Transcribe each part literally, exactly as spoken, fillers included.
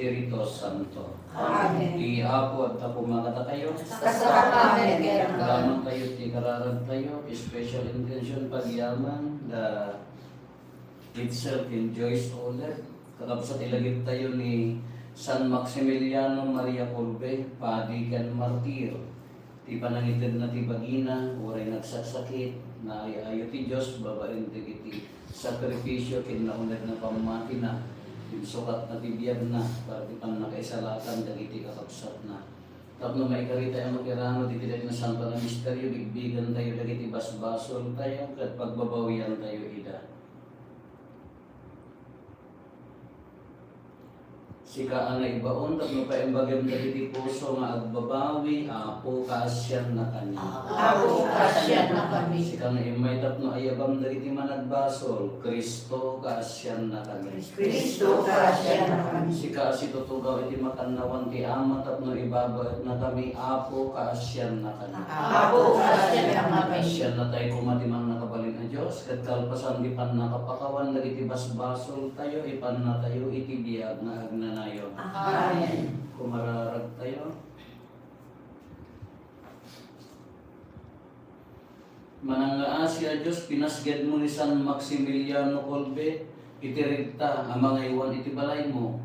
Espiritu Santo. Amen. Ti Apo adda koma kadakayo. Kasama met kenka. Agyamantayo ti kararagtayo, special intention, pagyaman da Itzel ken Joyce Olet, kakabsat ti lagiptayo ni San Maximiliano Maria Kolbe, padi ken martir. Ti panangitedna ti bagina, uray nagsaksakit, naay-ayo ti Dios babaen dagiti sakripisio ken naunegna pammatina. Insukatna ti biagna para ti pannakaisalakan dagiti kakabsatna. Tapno maikaritayo a makirano iti nasanto a misterio, bigbigantayo dagiti basbasoltayo ket pagbabawiantayo ida. Sika a naibaon tapno paimbagem dagiti puso nga agbabawi, Apo, kaasiannakami. Apo, kaasiannakami. Sika nga immay tapno ayabam dagiti managbasol, Cristo, kaasiannakami. Cristo, kaasiannakami. Sika a situtugaw iti makannawan ti Ama tapno ibabaetnakami, Apo, kaasiannakami. Apo, kaasiannakami. Kaasiannatayo koma ti mannakabalin a Dios, ket kalpasan ti pannakapakawan dagiti basbasoltayo, ipannatayo iti biag nga agnanayon. Amen. Kumararagtayo. Manangngaasi a Dios, pinasgedmo ni San Maximiliano Kolbe iti regta a mangaywan iti balaymo.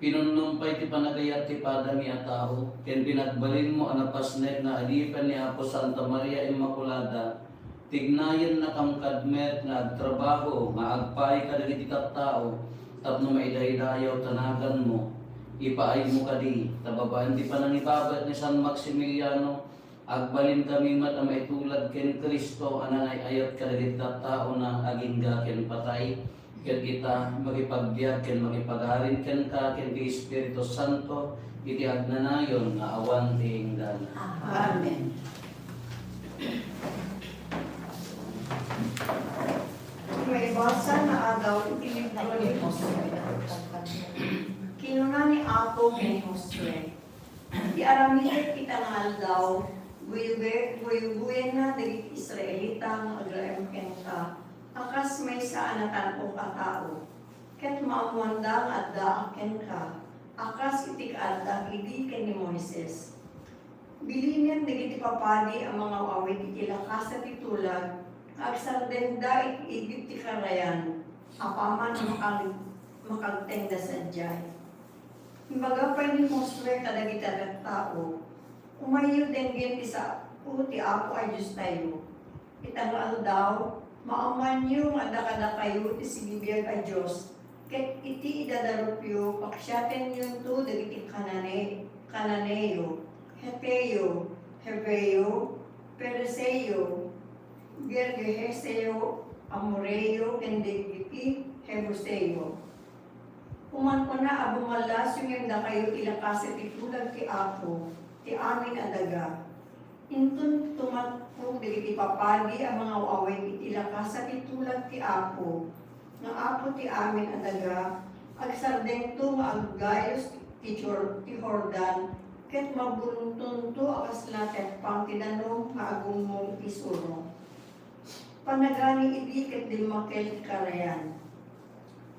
Pinunnom pay ti panagayat ti padami a tao, ken pinagbalinmo a napasnek nga adipen ni Apo Santa Maria Immaculada. Tignayennakam kad met nga agtrabaho nga agpaay kadagiti tattao tapno maidaydayaw ti naganmo. Ipaaymo kadi, ta babaen ti panangibabaet ni San Maximiliano, agbalinkami met a maitulad ken Cristo a nangay-ayat kadagiti tattaona agingga ken patay. Ket ita, makipagbiag ken makipagarin kenka ken ti Espiritu Santo, iti agnanayon nga awan ti inggana. Amen. Maibasa nga aldaw iti libro ni Josue. Kinuna ni Apo ken ni Josue, Ti aramidek ita nga aldaw, guyguy-, guyguyenna dagiti Israelita nga agraem kenka a kas maysa a natan-ok a tao, ket maammoanda nga addaak kenka a kas iti kaaddak idi ken ni Moises. Bilinek dagiti papadi a mangaw-awit iti lakasa ti tulag nga agsardengda iti igid ti karayan apaman a makag-, makagtengda sadiay. Imbaga pay ni Josue kadagiti tattao, Umayyo denggen ti sao ti Apo a Diostayo. Ita nga aldaw, maammoanyo nga adda kadakayo ti sibibiag a Dios, ket iti idadarupyo, paksiatenyonto dagiti Canane-, Cananeo, Heteo, Heveo, Perizeo, Girgaseo, Amoreo, ken dagiti Jebuseo. Uman kuna a bumallasyo ngem dakayo ti lakasa ti tulag ti Apo, ti amin a daga. Inton tumattog dagiti papadi a mangaw-awit iti lakasa ti tulag ti Apo, nga Apo ti amin a daga, agsardengto nga aggayos ti Jor-, ti Jordan, ket mabuntonto a kasla teppang ti danum nga agumong iti surong. Panagani idi ket dimmakkel ti karayan.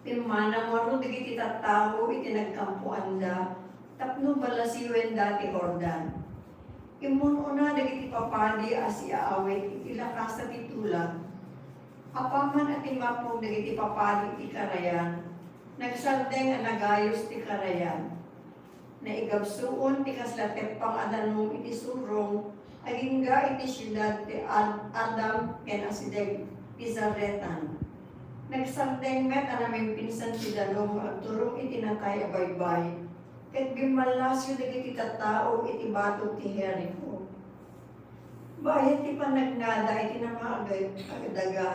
Pimmanaw ngarud dagiti tattao iti nagkampoanda tapno ballasiwenda ti Jordan. Immun-una dagiti papadi a siaawit iti lakasa ti tulag. Apaman a timmappog dagiti papadi iti karayan, nagsardeng a nagayos ti karayan. Naigabsuon ti kasla teppang a danum iti surong, agingga iti siudad ti Ad-, Adam ken Asideg ti Zaretan. Nagsardeng met a namimpinsan ti danum nga agturong iti natay a baybay, ket bimmallasyo dagiti tattao iti batog ti Jerico. Bayat ti pannagnada iti namaagad a daga,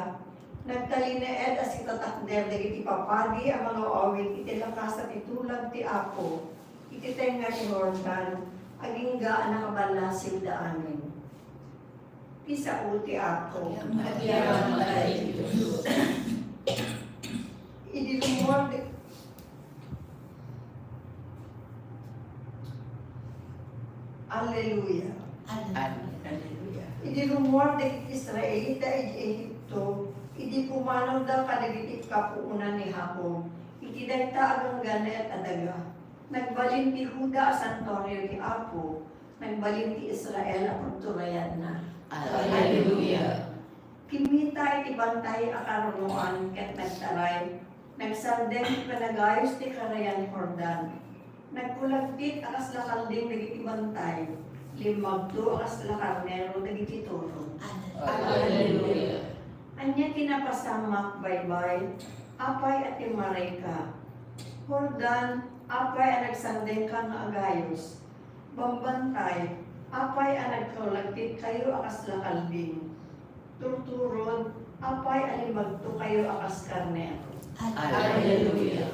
nagtalinaed a sitatakder dagiti papadi a mangaw-awit iti lakasa ti tulag ti Apo iti tengnga ti Jordan, agingga a nakaballasiwda amin. Ti sao ti Apo. Agyaman ta iti Dios. Idi lumuar de-, Alleluia. Alleluia. Idi lumuar dagiti Israelita iti Egipto, idi pumanawda kadagiti kapuonan ni Jacob, iti dayta a ganggannaet a daga, Nagbalin ti Juda a santuario ti Apo, nagbalin ti Israel a pagturayanna. Alleluia. Kimmita iti bantay a karunoan ket nagtaray, nagsardeng ti panagayos ti Karayan Jordan. Nagkulagtit a kasla kalding dagiti bantay, limmagto a kasla karnero dagiti turo. Alleluia. Ania ti napasamak, baybay? Apay a timmarayka? Jordan, apay a nagsardengka nga agayos? Bambantay, apay a nagkulagtitkayo a kasla kalding? Turturod, apay a limmagtokayo a kas karnero? Alleluia.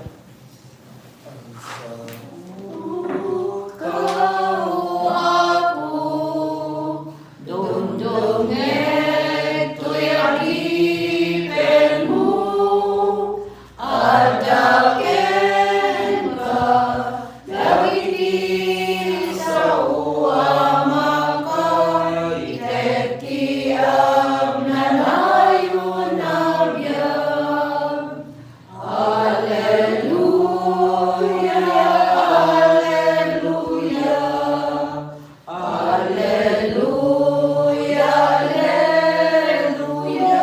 Ikaw, Apo, dumdumngeg toy adipenmo, adda kenka dagiti sao a makaitedti agnanayon a biag. Alleluia, alleluia, alleluia, alleluia.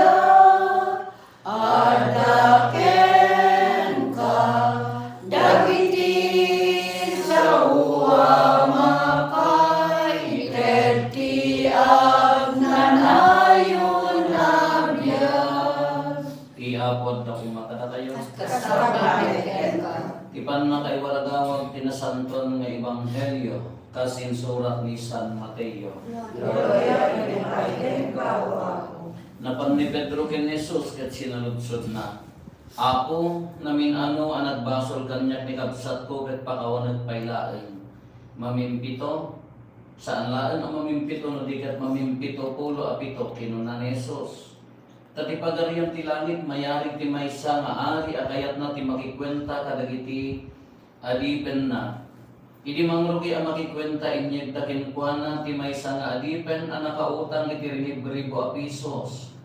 Adda kenka dagiti sao a makaitedti agnanayon a biag. Ti Apo adda koma kadakayo. Kasla kenka. Ti pannakaiwaragawag ti Nasantoan nga Ebanghelio kas insurat ni San Mateo. Gloria iti kenka, O Apo. Napan ni Pedro ken Jesus ket sinaludsodna, Apo, namin-ano a nagbasol kaniak ni kabsatko ket pakawanek pay laeng? Mamimpito? Saan laeng a mamimpito no di ket mamimpito pulo a pito, kinuna ni Jesus. Ta ti Pagarian ti langit mayarig ti maysa nga ari a kayatna ti makikuenta kadagiti adipenna. Idi mangrugi a makikuenta, inyegda kenkuana ti maysa nga adipen a nakautang iti rinibribu a pisos.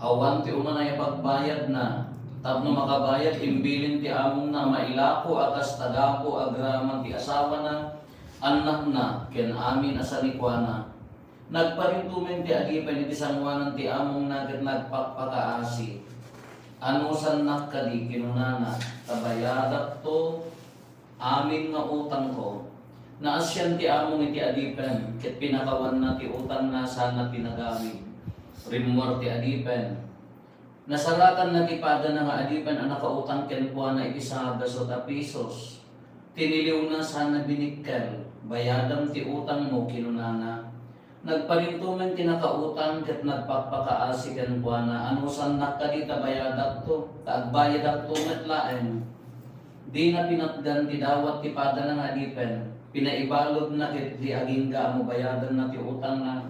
Awan ti umanay a pagbayadna, tapno makabayad, imbilin ti amongna a mailako a kas tagapu agraman ti asawana, annakna, ken amin a sanikuana. Nagparintumen ti adipen iti sangoanan ti amongna ket nagpakpakaasi. Anusannak kadi, kinunana, ta bayadakto amin nga utangko. Naasian ti among iti adipen ket pinakawanna ti utangna sana pinagamit. Rimmuar ti adipen. Nasarakanna ti padana nga adipen a nakautang kenkuana iti sangagasut a pisos. Tiniliwna sana binikkel, "Bayadam ti utangmo," kinunana. Nagparintumen ti nakautang ket nagpakpakaasi kenkuana, "Anusannak kadi ta bayadakto, ta agbayadakto met laeng." Dina pinatgan ti dawat ti padana nga adipen, pinaibaludna ket di agingga a mabayadanna ti utangna.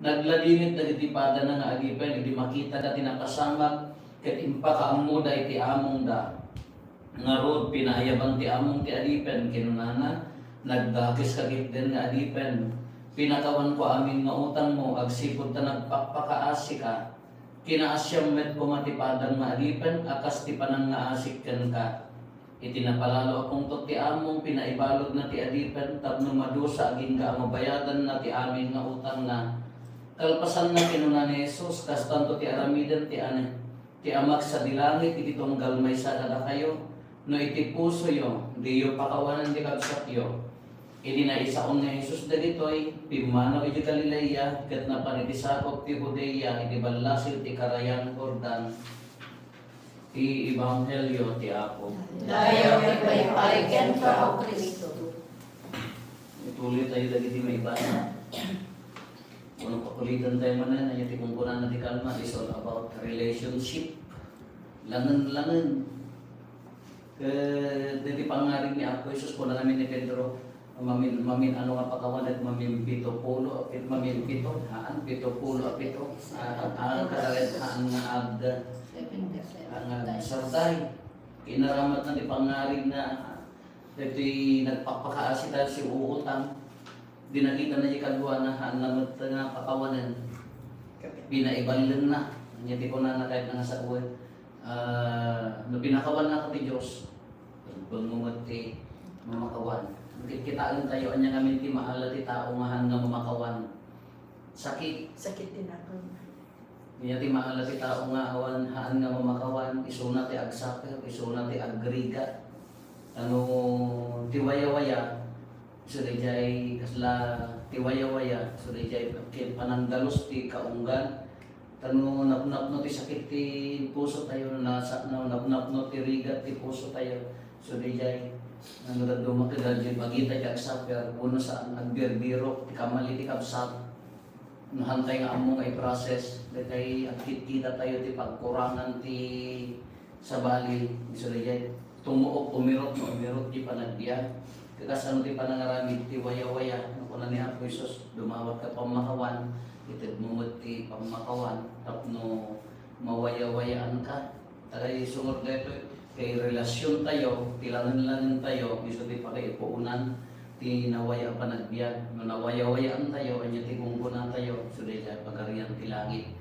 Nagladingit dagiti padana nga adipen idi makitada ti napasamak, ket impakaammoda iti amongda. Ngarud, pinaayaban ti among ti adipen, kinunana, "Nagdakes ka ketdin nga adipen. Pinakawanko amin nga utangmo agsipud ta nagpakpakaasika. Kinaasiam met koma ti padam nga adipen a kas ti panangngaasik kenka." Iti napalalo a pungtot ti among, pinaibaludna ti adipen tapno madusa agingga a mabayadanna ti amin nga utangna. Kalpasanna, kinuna ni Jesus, "Kastanto ti aramiden ti ani-, ti Amak sadi langit iti tunggal maysa kadakayo. No iti pusoyo, diyo pakawanen ti kabsatyo." Idi naisaon ni Jesus dagitoy, pimmanaw idiay Galilea, ket napan iti sakup ti Judea, iti ballasin ti Karayan Jordan. Ti Ebanghelio ti Apo. Dayaw ket paypay kenka, O Cristo. Ituloy tayo dagiti maibasa. Kuno pakulitan tayo manen, ania ti kunkunana ti kalma, is all about relationship. Langen-langen. Ket dagiti pangngarig ni Apo Jesus, kuna ngamin ni Pedro, mamin-, mamin-ano nga pakawan, et mamin-pito pulo, et mamin-pito, haan, pito pulo a pito. Ah, ah, kadaret haan nga ag-, nga agsardeng. Inaramatna ti pangngarig na, dagiti nagpakpakaasi ta si uutang. Di nakitana ti kaduana, haan lamet nga pakawanen. Pinaiballenna. Ania ti kunana ket nga sawen? Ah, no pinakawannak ti Dios, imbagmo met ti Mamakawan. Kitkitaentayo, ania ngamin ti maala ti tao nga haan nga mamakawan? Sakit. Sakit ti nakon. Ania ti maala ti tao nga awan, haan nga mamakawan? Isuna ti agsaker, isuna ti agrigat. Ano, ti wayawaya, isu daydiay kasla ti wayawaya, isu daydiay panangdalus ti kaunggan. Tano napnapno ti sakit ti pusotayo, no nasa-, no napnapno ti rigat ti pusotayo. So, daydiay, no dadduma kadagiti bagita ti agsuffer, wenno saan, agbirbirok ti kamali ti kabsat. No haantay nga ammo nga i-process, daydiay agkitkitatayo ti pagkurangan ti sabali, isu daydiay. Tumuok, umirok, no umirok ti panagbiag. Ket kasano ti panangaramid ti wayawaya? No kuna ni Apo Jesus, "Dumawatka pammakawan, itedmo met ti pammakawan, tapno mawayawayaanka." Daydiay isungor daytoy, ti relasiontayo, ti langen-langentayo, isu ti pakaipuonan ti nawaya a panagbiag. No nawayawayaantayo, ania ti gunggonatayo? Isu daydiay Pagarian ti Langit.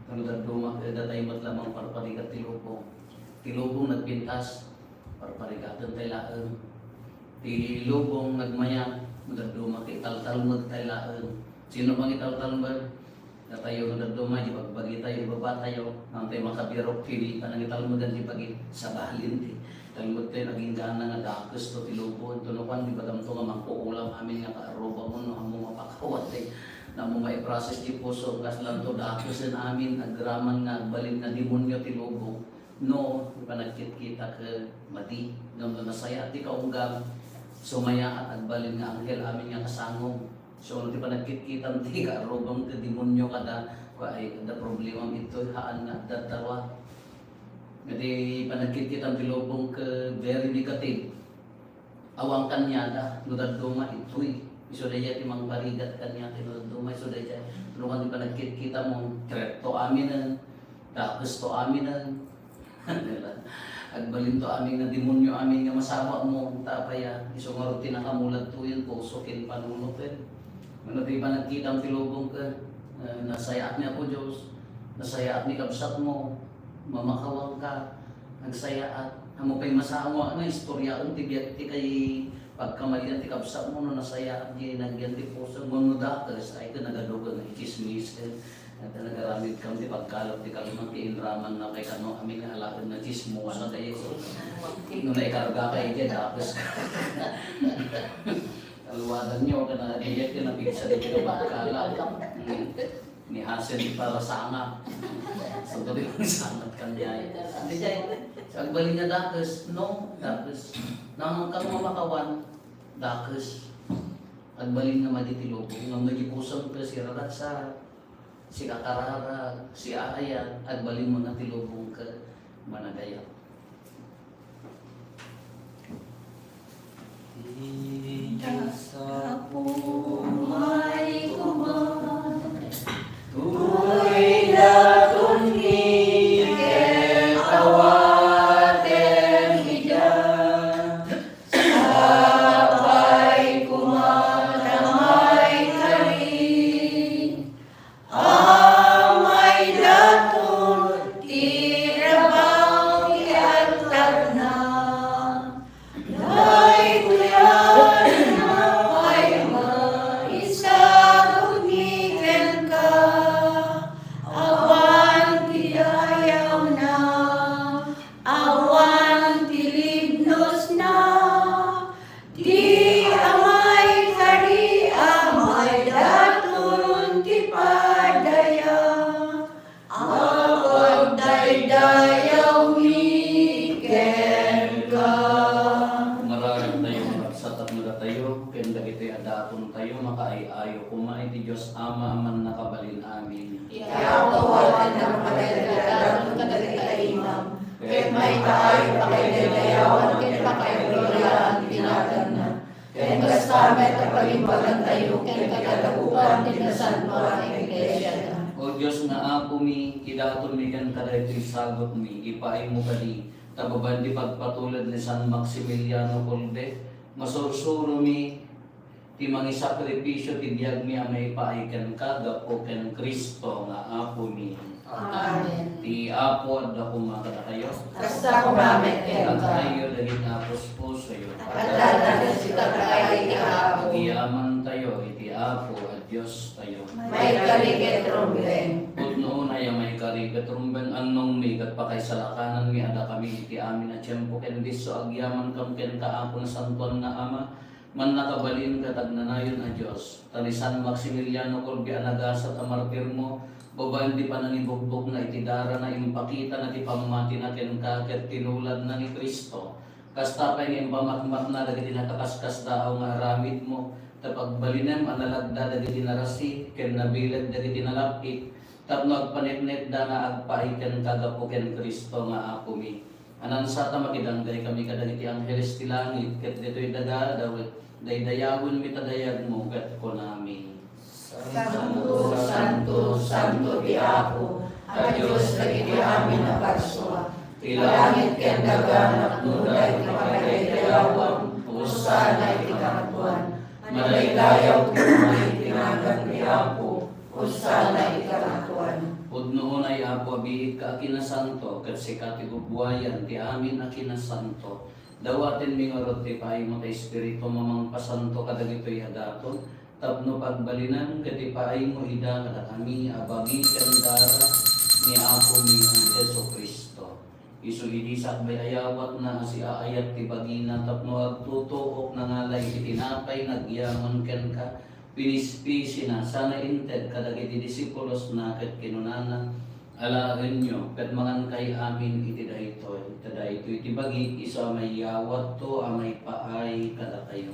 No dadduma, datayo met la mangparparigat ti lubong. Ti lubong nagpintas, parparigatentayo laeng. Ti lubong nagmayat, no dadduma, italtalmegtayo laeng. Sino mangitaltalmeg? Datayo no dadduma, di bagbagitayo, ibabatayo, haantay makabirok, pili, panangitalmegan di bagi, sabalin ti. Talmegtayo, naging gana nga dakesto ti lubong. Tano kuan, di bagamto nga mangkukulam amin nga kaarrubamon, no ammo mapakawat, eh. No ammo maiprocess ti puso, kaslanto dakesen amin, agraman nga agbalin nga demonio ti lubong. No, ti panagkitkita ket madi, ngem no nasayaat ti kaunggam, sumayaat, agbalin nga anghel amin nga kasangom. So, no ti panagkitkitam ti kaarrubam ket demonio kada, kua, ay, adda problemam ito, haan nga adda darua. Nga ti panagkitkitam ti lubong ket very negative. Awan kaniada, no dadduma, itoy. Isu daydiay ti mangparigat kaniada, no dadduma, isu daydiay. No kua ti panagkitkitam, threat to aminen, dakesto aminen. Agbalinto amin nga demonio amin nga masawatmo, ta apay a, isu ngarud ti nakamuladto yen, puso ken panunoten. Ngem no ti panagkitam ti lubong ket, eh, nasayaat ni Apo Dios, nasayaat ni kabsatmo, mamakawanka, nagsayaat. Ammo pay masango nga istoryaen ti biag ti kay pagkamalian ti kabsatmo no nasayaat di nagyan ti puso. Ngem no dakes, ay ket nagadugan nga itsismis ket nagaramidkam ti pagkalap ti kalima ti inramanna kay kano amin nga alaen nga tsismosan kayo. No naikargaka idiay, dakes. Kaluadanyo, kana, idiay ti napigsa ditoy pagkalap. Hmm. Ni Hasen ti parasanga. So, dagiti sangat kaniay. Daydiay, agbalin nga dakes, no, dakes. Nang kano mamakawan, dakes. Agbalin nga madi ti lubong, ngem no di pusem ket siraragsak, sikakararag, siaayat, agbalin nga ti lubong ket managayat. Apo, may kuman. Toy daton ni ket awatem ida. Sapay kuman a maikari. Amay daton ti rabaw ti altarna, daytoy a tinapay a maisagutmi kenka, awan ti dayawna, awan ti libnosna, ti amay kari a maidaton ti padaya a pagdaydayawmi kenka. Mararag tayo, maragsat, at madatayo ken dagiti a datontayo, makaay-ayo koma iti Dios Ama a Mannakabalin-amin. Ti Apo, awatenna a makaydaydayaw kadagiti imam, ket maipaayo pakaydayawan ken pakaigloria ti naganna. Ken kasta met a pagimbagantayo ken kadadagopan ti nasantoan a iglesia. O Dios nga Apomi, idatonmi kenka daytoy sagutmi, ipaaymo kadi, ta babaen ti pagpatulod ni San Maximiliano Kolbe, masursuromi ti mangisakripisio ti biagmi a maipaay kenka gapu ken Cristo nga Apomi. Amen. Ti Apo adda koma kadakayo. Kasta koma met kenka. Agtayo dagiti puspusoyo. Adda dagiti kadakayo ti Apo. Agyamantayo iti Apo a Diostayo. Maikari ket rumbeng. Pudno unay a maikari ket rumbeng, annongmi ket pakaisalakananmi a dakami iti amin a tiempo ken disso agyamankam kenka, Apo, Nasantoan nga Ama, Mannakabalin ket agnanayon a Dios, ta ni San Maximiliano Kolbe a nagasat a martirmo, babaen ti panangibukbokna iti darana, impakitana ti pammatina kenka ket tinuladna ni Cristo. Kasta pay nga impamakmakna dagiti nakaskasdaaw nga aramidmo, ta pagbalinem a nalagda dagiti narasi ken nabileg dagiti nalap-it, tapno agpaneknekda nga agpaay kenka gapu ken Cristo nga Apomi. Ania, sa ta makidanggay kami kadagiti angheles ti langit, ket ditoy daga, daw-, daydayawenmi ta dayagmo, ket kunami, Santo, santo, santo ti Apo, a Dios dagiti amin a parsua. Ti langit ken daga napnoda iti pagdaydayawam, Hosanna iti kangatoan. Madaydayaw ti umay iti nagan ti Apo, Hosanna iti kangatoan. Pudno unay, Apo, a biit ka a kinasanto, ket sika ti ubuayan ti amin a kinasanto. Dawatenmi ngarud ti paaymo ti Espiritu a mangpasanto kadagitoy a daton, tapno pagbalinem ket ipaaymo ida kadakami a bagi ken dara ni Apomi a Jesu-Cristo. Isu idi sakbay a yawatna a siaayat ti bagina tapno agtutuok, nangala iti tinapay, nagyaman kenka, pinispisina, sana inted kadagiti disipulosna ket kinunana, Alaenyo ket mangankay amin iti daytoy, ta daytoy ti bagik, isu a maiyawatto a maipaay kadakayo.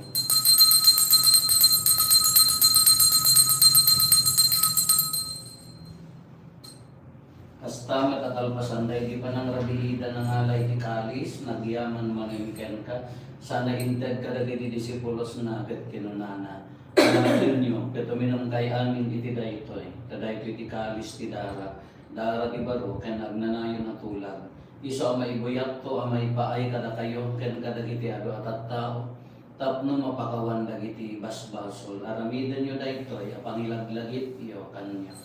Kasta met a kalpasan daydi panangrabiida, nangala iti kalis, nagyaman manen kenka, sana inted kadagiti disipulosna ket kinunana, Alaenyo ket uminumkay amin iti daytoy, ta daytoy ti kalis ti dara, dara ti baro ken agnanayon a tulag. Isu a maibuyatto a maipaay kadakayo ken kadagiti adu a tattao, tapno mapakawan dagiti basbasol. Aramidenyo daytoy a pangilaglagipyo kaniak.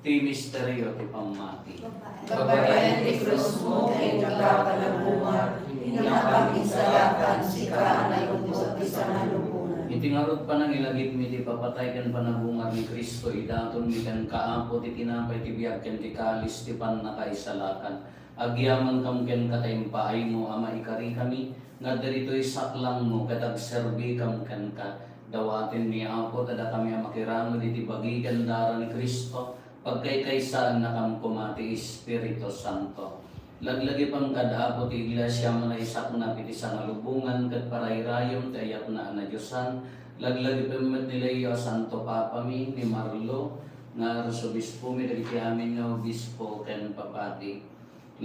Ti misterio ti pammati. Babaen ti krusmo ken ita panagbuangan, inapam insalakan, sika a nailubos ti sangalubongan. Iti ngarud panangilagipmi ti ipapatay ken panagbuangan ni Cristo, idatonmi kenka, Apo, ti tinapay ti biag ken ti kalis ti pannakaisalakan. Agyamankam kenka ta impaaymo a maikarikami, nga ditoy saklangmo ket agserbikam kenka. Dawatenmi, Apo, ta dakami a makiramid iti bagi ken dara ni Cristo, pagkaykaysannakam koma ti Espiritu Santo. Laglagipem kad, Apo, ti Iglesia a manaisaknap iti sangalubongan ket parayrayem ti ayatna a nadiosan. Laglagipem met ni Leo a Santo Papami, ni Marlo nga Arsobispomi, dagiti amin nga obispo ken papadi.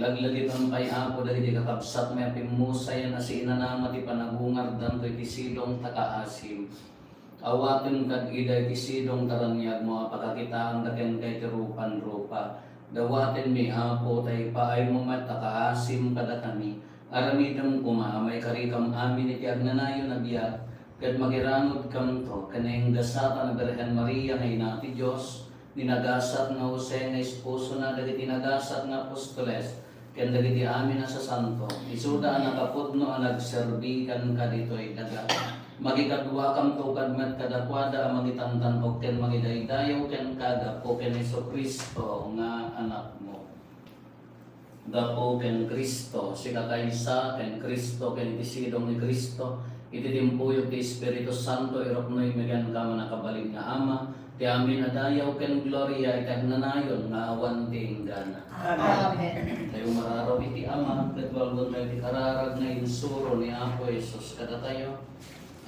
Laglagipem pay, Apo, dagiti kakabsatmi a pimmusayan a siinanama ti panagungardanto iti sidong ta kaasim. Awatem kad ida iti sidong ta raniagmo a pakakitaanda kenka iti rupan-rupa. Dawatenmi, Apo, ta ipaaymo met ta kaasim kadakami. Aramidem koma a maikarikam amin iti agnanayon a biag, ket makiranudkamto ken nainggasatan a Birhen Maria nga Ina ti Dios, ni nagasat nga Jose nga esposona, dagiti nagasat nga apostoles, ken dagiti amin a sasanto, isuda a nakapudno a nagserbi kenka ditoy daga. Makikaduakamto kad met kadakuada a mangitantan-ok ken mangidaydayaw kenka gapu ken Jesu-Cristo nga Anakmo. Gapu ken Cristo, sika kaysa ken Cristo, ken iti sidong ni Cristo, iti timpuyog ti Espiritu Santo, iruknoymi kenka, Mannakabalin nga Ama, ti amin a dayaw ken gloria iti agnanayon nga awan ti inggana. Amen. Tayo mararaw iti Ama, ket walwentayo ti kararag nga insuro ni Apo Jesus kadatayo.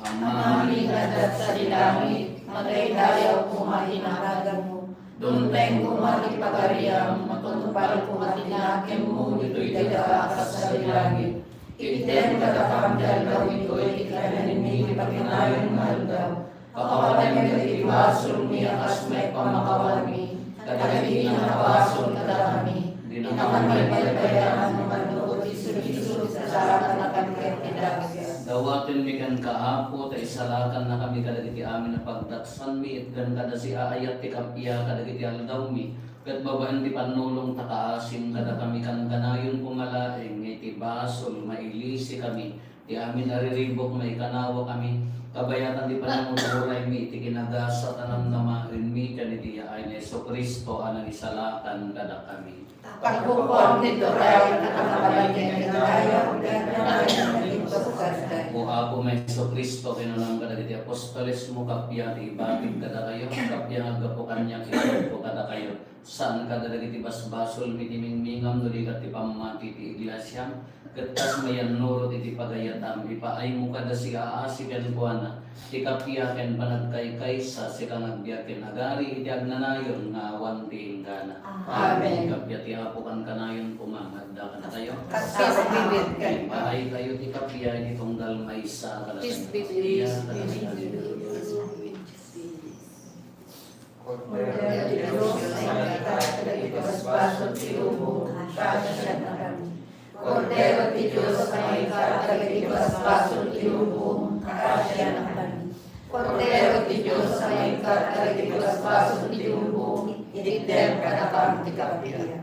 Amami nga adda sadi langit, madaydayaw koma ti naganmo. Dumteng koma ti pagariam, matungpal koma ti nakemmo ditoy daga a kas sadi langit. Itdem kadakami ti aldaw ditoy ti kanayon iti kanayon nga aldaw. Pakawanenmi dagiti basolmi a kas met pamakawanmi kadagiti nakabasol kadakami. Dina kami pagbaybayan no mano ti sulisog ti kasalanan ken ti dagus. Awatenmi kenka, Apo, ta isalakannakami kadagiti amin a pagdaksanmi, itdan kada siaayat ti kappia kadagiti aldawmi, ket babaen ti pannulongta, kaasim kadakami, kankanayonko nga laeng nga iti basol, mailisikami, ti amin a riribuk, maikanawakami, kabayatan ti pananguray-uraymi iti kinagasat a namnamaenmi ken iti yaay ni Jesu-Cristo a nangisalakan kadakami. Pagkukuam ti turay a nakabalikan ken dayaw, ken dayaw iti pagkasal. O Apo nga Jesu-Cristo, kinunam kadagiti apostolesmo, kappia ti ibatik kadakayo, kappia nga aggapu kaniak, ibatikko kadakayo. Saan kadagiti basbasolmi ti mingmingam no di ket ti pammati ti iglesiam, ket kas mayannurot iti pagayatam, ipaaymo kada siaasi kenkuana, ti kappia ken panagkaykaysa, sika nga agbiag ken agari iti agnanayon nga awan ti inggana. Amen. Kappia ti Apo kankanayon koma nga adda kadakayo. Kas iti bibir. Ipaaykayo ti kappia iti tunggal maysa kadakayo. Iti bibir. Kordero ti Dios, mangikkat kadagiti basbasol ti lubong, kaasiannakami. Kordero ti Dios, mangikkat kadagiti basbasol ti lubong, kaasiannakami. Kordero ti Dios, mangikkat kadagiti basbasol ti lubong, itdem kadakam ti kappia.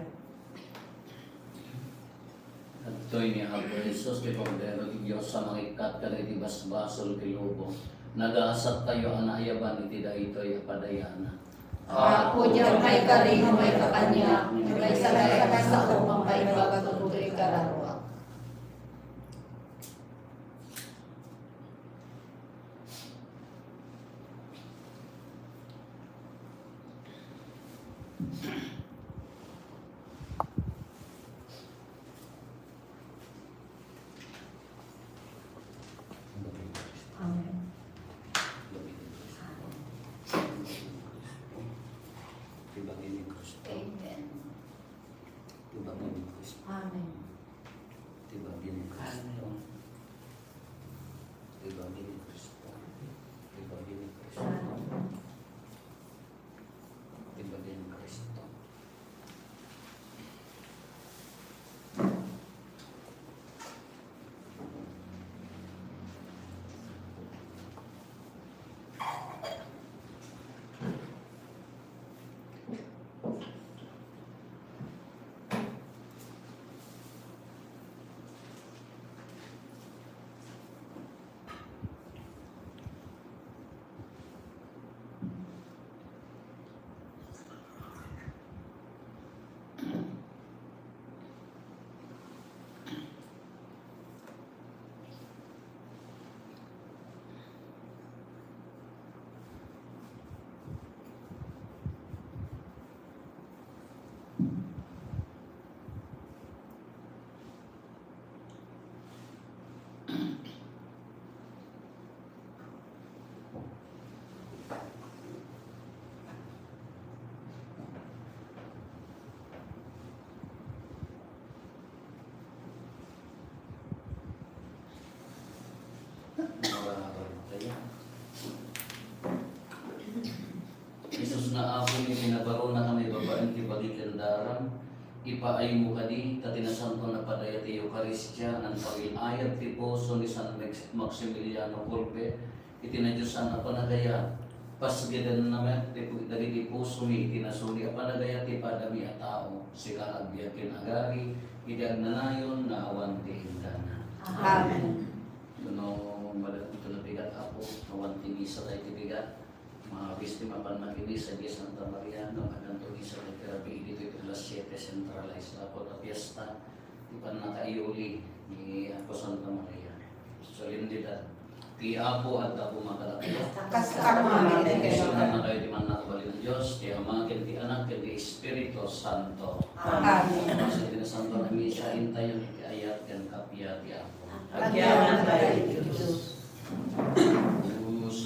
Adtoy ni Apo Jesus ti Kordero ti Dios a mangikkat kadagiti basbasol ti lubong. Nagasattayo a naayaban iti daytoy a padayanan. Apo, diak maikari nga maikkan kaniak, ngem isalakanak sa koma maibaga toy kararuak. Amen. Amen. Amen. Ti bagi ni Cristo. Ti bagi ni Cristo. Ti bagi ni Cristo. Ti bagi ni Cristo. Jesus, nga Apo, iti nabaronakami babaen ti bagi ken daram, ipaaymo kadi ta ti nasanton a padaya ti Eukaristia, nangpangil-ayab ti puso ni San Max-, Maximiliano Kolbe, iti nadiosan a panagayat, pasgedenna met ti pu-, dagiti pusomi iti nasuli a panagayat ti padami a tao, sika nga agbiag ken agari, iti agnanayon nga awan ti inggana. Amen. No, madagito napigat, Apo, awan ti misa tayo ti pigat. Maawis ti mapan makimisa, di Santa Maria, no, aganto misa tayo ti rabii ditoy ti alas siete centralized, Apo, ta fiesta. Ti pannakaiyuli ni Apo Santa Maria. Solemnidad. Ti Apo adda koma kadakayo. Kas koma met kadakayo. Isunanna kayo ti mannakabalin a Dios, ti Ama, ken ti Anak, ken ti Espiritu Santo. Amen. Sa ti nasanto a misa, intayon iti ayat ken kappia ti Apo. Agyamanak, Dios. Dios.